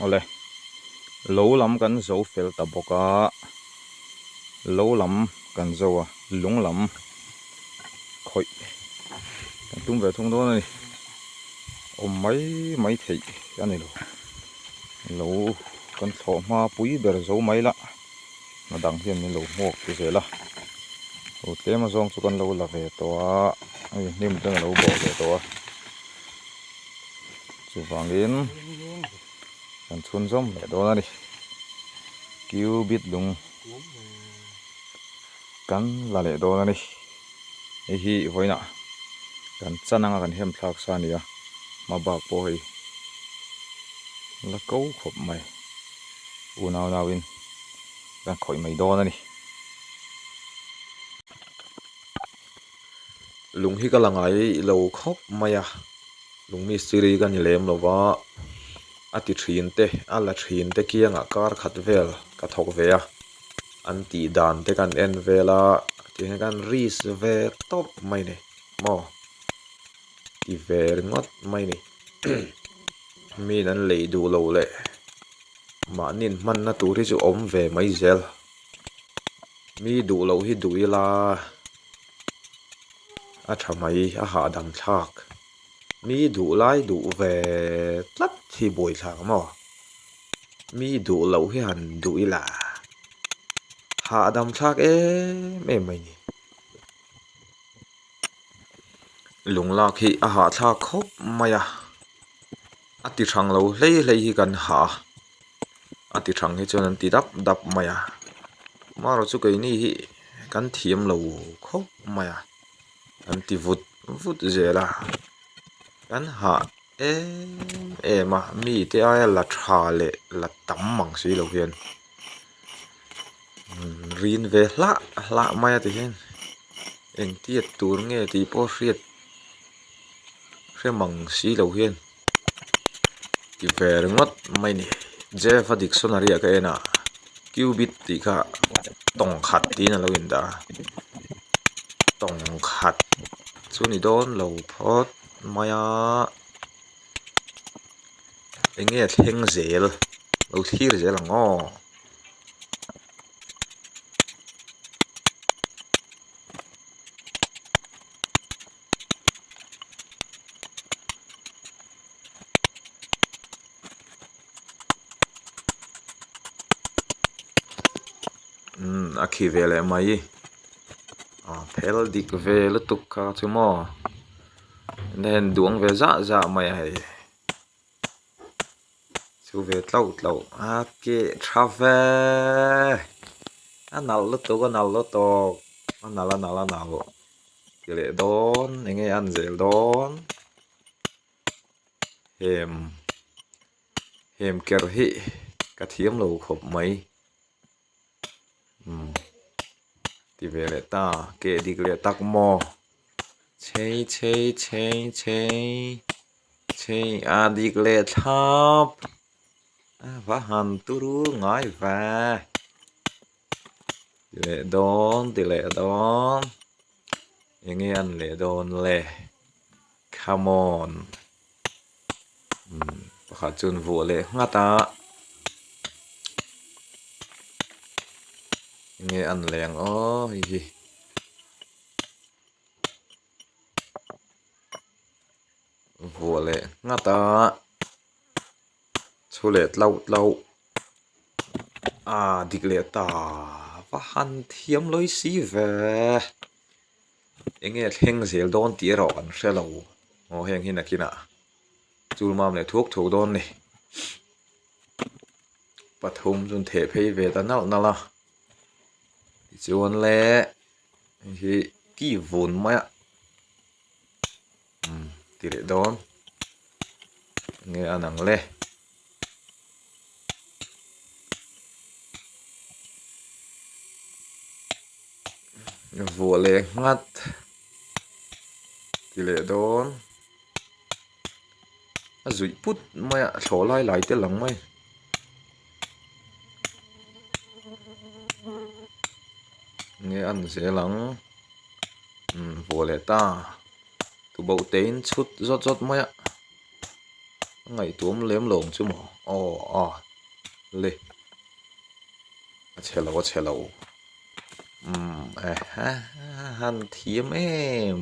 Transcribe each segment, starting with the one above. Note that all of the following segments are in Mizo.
Awle, lo lam kan zo fel ta bawk a, lo lam kan zo a, lung lam khawih kan tum ve thung dawn a ni. Awm mai mai theih a ni lo. Lo kan thlawh hma pui ber zo mai la, hna dang hian min lo hmuak ti zel a. Lo tlem azawng chu kan lo la ve tawh a, hei hnim ten a lo bawh ve tawh a. Chuvangin kan chhunzawm leh dawn a ni. Cubit lung kan la leh dawn a ni. Hei hi vawiinah kan chan anga kan hem thlak sa a ni a, hma bak pawh hei la ko khawp mai. Unau nauin kan khawih mai dawn a ni. Lung hi ka la ngai lo khawp mai a, lung mistiri ka ni lem lo va, a ti thin te a la thin te kiangah kar khat vel ka thawk ve a, an tih dan te kan en vel a tihian kan risk ve tawp mai ni maw ti ve ringawt mai ni miin an lei duh loh leh mahni hmanna tur hi chu awm ve mai zel. Mi duh loh hi duh ila a tha mai a hahdam thlak mi duh lai duh ve tlat hi buai thlak maw mi duh loh hi han duh ila hahdam thlak em em mai ni lung lak hi a hahthlak khawp mai a a ti hrang lo hlei hlei hi kan hah a. A ti thang hi chuan an ti dap dap mai a marawh chu keini hi kan thiam lo khawp mai a an ti vut vut zel a kan hah em em a mite aia la tha leh la tam mang si lo hian rin ve hlah hlah mai a ti hian engtiat tur nge tih pawh hriat hre mang si lo hian. Ti ve ringawt mai ni. Jeff a dictionary ah ka en a, cubit tih kha tawng khat tiin a lo indah a, tawng khat chu ni dawn lo phawt mai a, eng nge thleng zel lo thlir zel ang aw. Umm a khi ve leh mai ah phel dik ve lutuk kha chu maw nen duang ve zah zah mai a hei chu ve tlauh tlauh a keh tha ve a nalh lutuk a nalh lutuk a nalh a nalh a nalh. Ti leh dawn eng nge an zel dawn hem hem ker hi ka thiam lo khawp mai umm ti ve leh ta keh dik leh tak maw chei chei chei chei chei a dik leh thlap a va han turu ngai ve. Ti leh dawn ti leh dawn eng nge an leh dawn le come on umm pakhat chuan vuah leh nghat a eng nge an leh ang aw hei hi vuah leh nghat a chhu leh tlauh tlauh. Ah dik leh ta va han thiam lawi si ve eng nge thleng zel dawn tih erawh kan hre lo aw heng hi nakinah chul mam leh thuak thuak dawn a ni pathum chu an theh phei ve ta nalh nalh a tichuan le hei hi ki vun mai a umm ti leh dawn enge a nang le vuah leh nghat ti leh dawn a zuih put mai a thlawh lai lai te lang mai enge a ni zel ang umm vuah leh ta. Tuboh te in chhut zawt zawt mai a. Ngaihtuam lem lo ang chu maw? Aw a le a chhe lo a chhe lo umm ehe han thiam em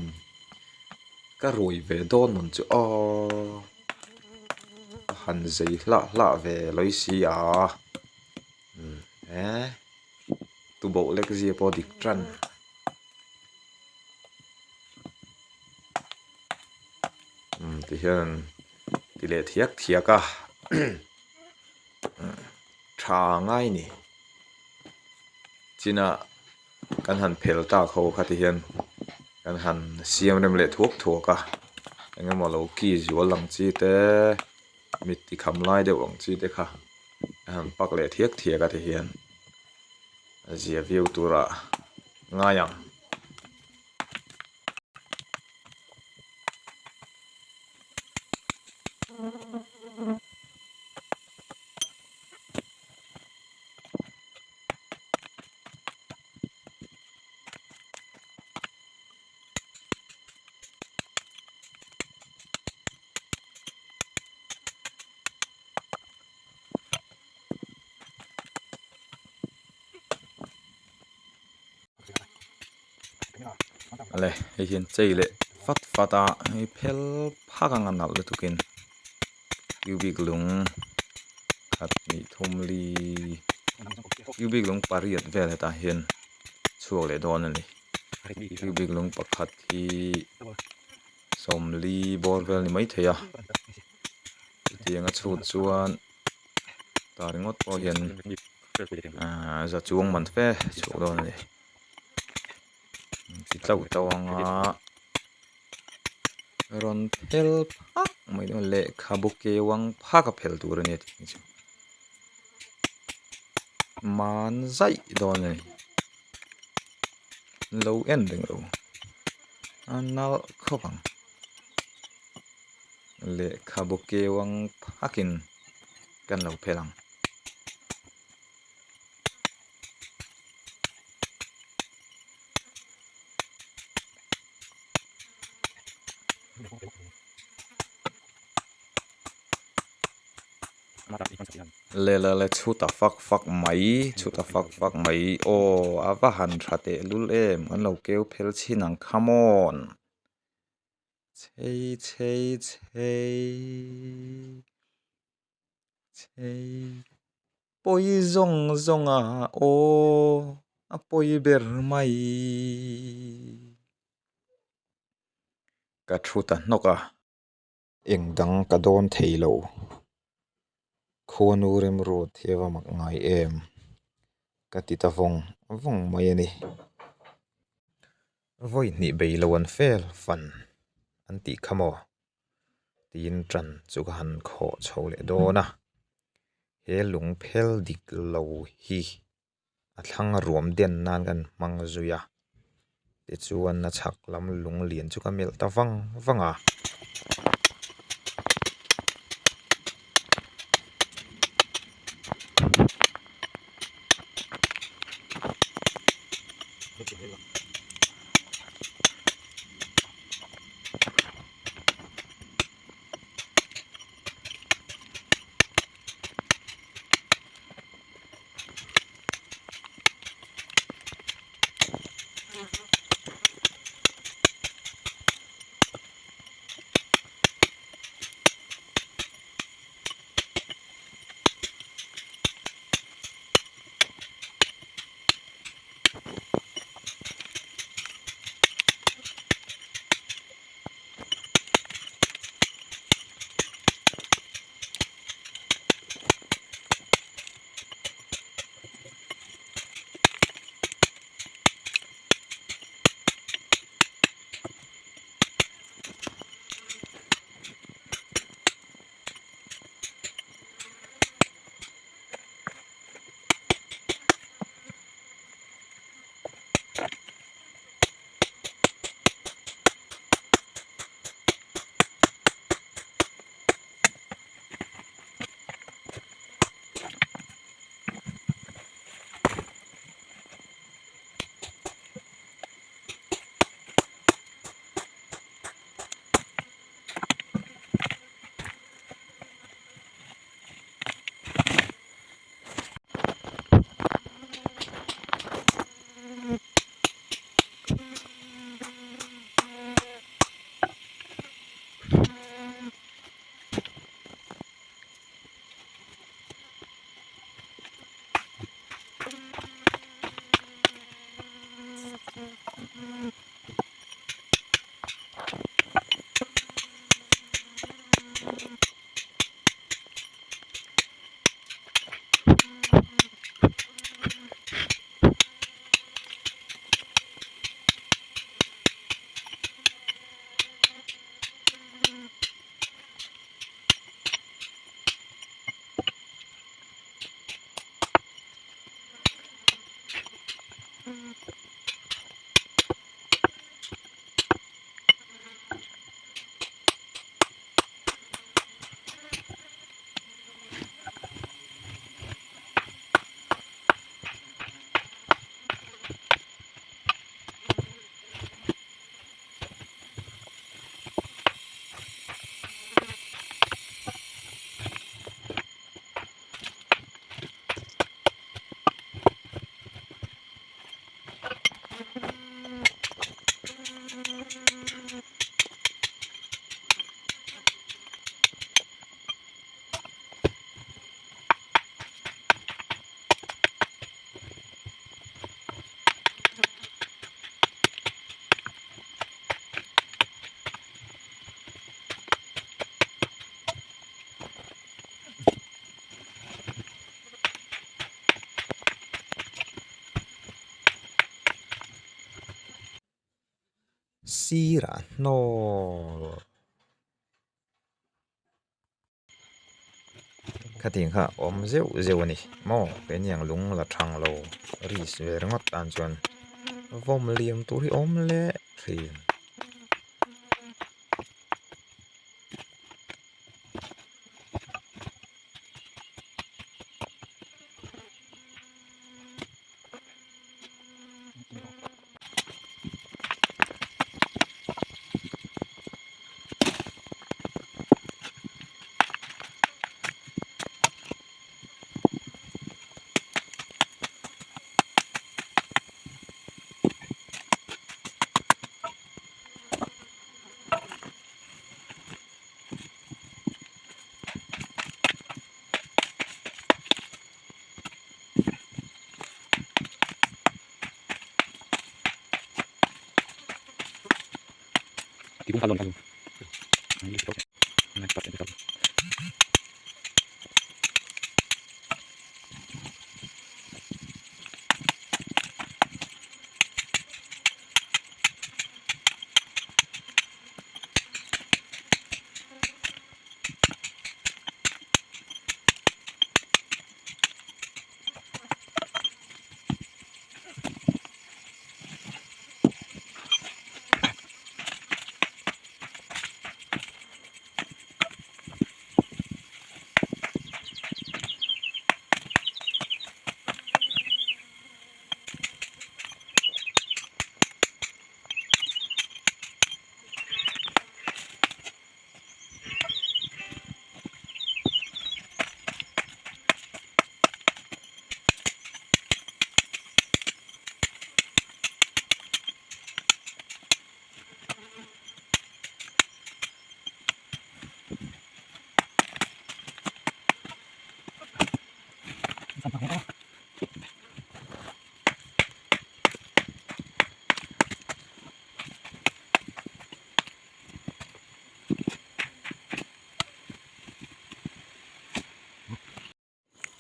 ka ruai ve dawn mawn chu aw a han zei hlah hlah ve lawi si a umm he tuboh lek zia pawh dik tan. Umm ti hian ti leh thiak thiak a tha ngai ni china kan han phel tak ho kha ti hian kan han siam rem leh thuak thuak a eng emaw lo ki zual ang chi te mit ti kham lai deuh ang chi te kha a han pak leh thiak thiak a ti hian a zia viau tura ngai ang. Ale hei hian chei leh fat fat a hei phel phak anga nalh lutuk in cubic lung khat hnih thum li cubic lung pariat vel hetah hian chhuak leh dawn a ni cubic lung pakhat hi sawmli bawr vel ni maithei a chutiang a chhut chuan ta ringawt pawh hian ahh za chuang man fe chhuak dawn a ni ti tlauh tlauh ang a rawn phel phak mai dawn lehkhabu keu ang phak a phel tur a ni tih chu man zaih dawn a ni lo en reng lo a nalh khawp ang lehkhabu keu ang phakin kan lo phel ang. Le le le chhuta fak fak mai chhuta fak fak mai aw a va han tha teh lul em an lo keu phel chhin ang kha mawn chei chei chei chei pawi zawng zawng a aw a pawi ber mai ka thu ta hnawk a. Eng dang ka dawn thei lo. Khuanu remruat hi a va mak ngai em? Ka ti ta vawng vawng mai a ni. Vawi hnih bei lo an fel fan an tih kha maw? Tiin ṭan chu ka han khawh chho leh dawn a. He lung phel dik lo hi a thlang ruam den nan kan hmang zui a tichuan a chhak lam lung lian chu ka melh ta vang vang a. sirah hnawl. Khatiang kha awm zeuh zeuh a ni maw keini ang lung la thang lo risk ve ringawt tan chuan vawm liam tur hi awm leh thin.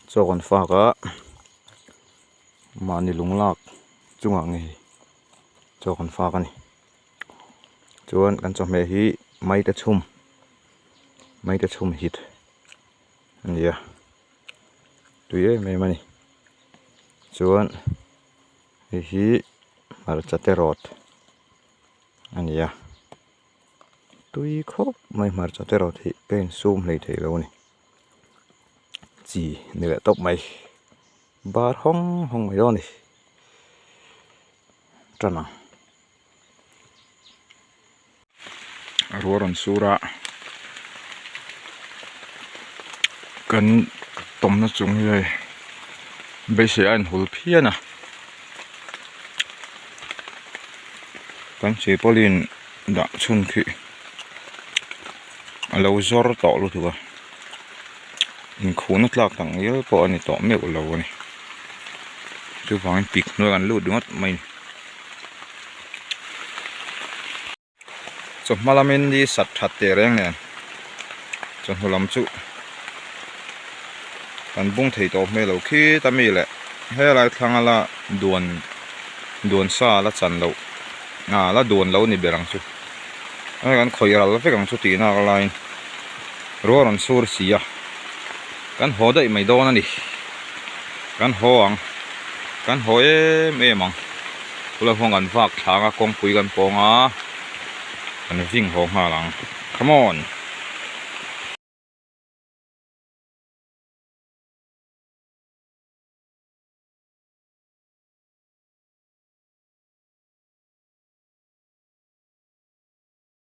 Chaw kan fak a mahni lung lak chungah ngei chaw kan fak a ni chuan kan chawhmeh hi maite chhum maite chhum hit a ni a tui em em a ni chuan hei hi hmarcha te rawt a ni a tui khawp mai hmarcha te rawt hi ka insum hlei thei lo a ni chi ni leh tawp mai bar hawng hawng mai dawn a ni tan ang. Ruah rawn sur a kan tawmna chung hi hei beisei a inhul phian a kan silpauline dah chhun khi a lo zawr tawh lutuk a inkhuhna tlak tak ngial pawh a ni tawh meuh lo a ni chuvangin pik hnuai kan lut ringawt mai a ni. Chawhma lamin ni sat that teh reng nen chawhnu lam chu kan bung thei tawh hmel lo khit a mi leh helai thlanga la duan duan sa la chan loh ah la duan lo ni ber ang chu hei kan khawih ral vek ang chu tih nak laiin ruah rawn sur si a kan haw daih mai dawn a ni kan haw ang kan haw em em ang. Khulai huang kan vak thlâng a, kawngpui kan pawng a, kan ving haw nghal ang. Come on!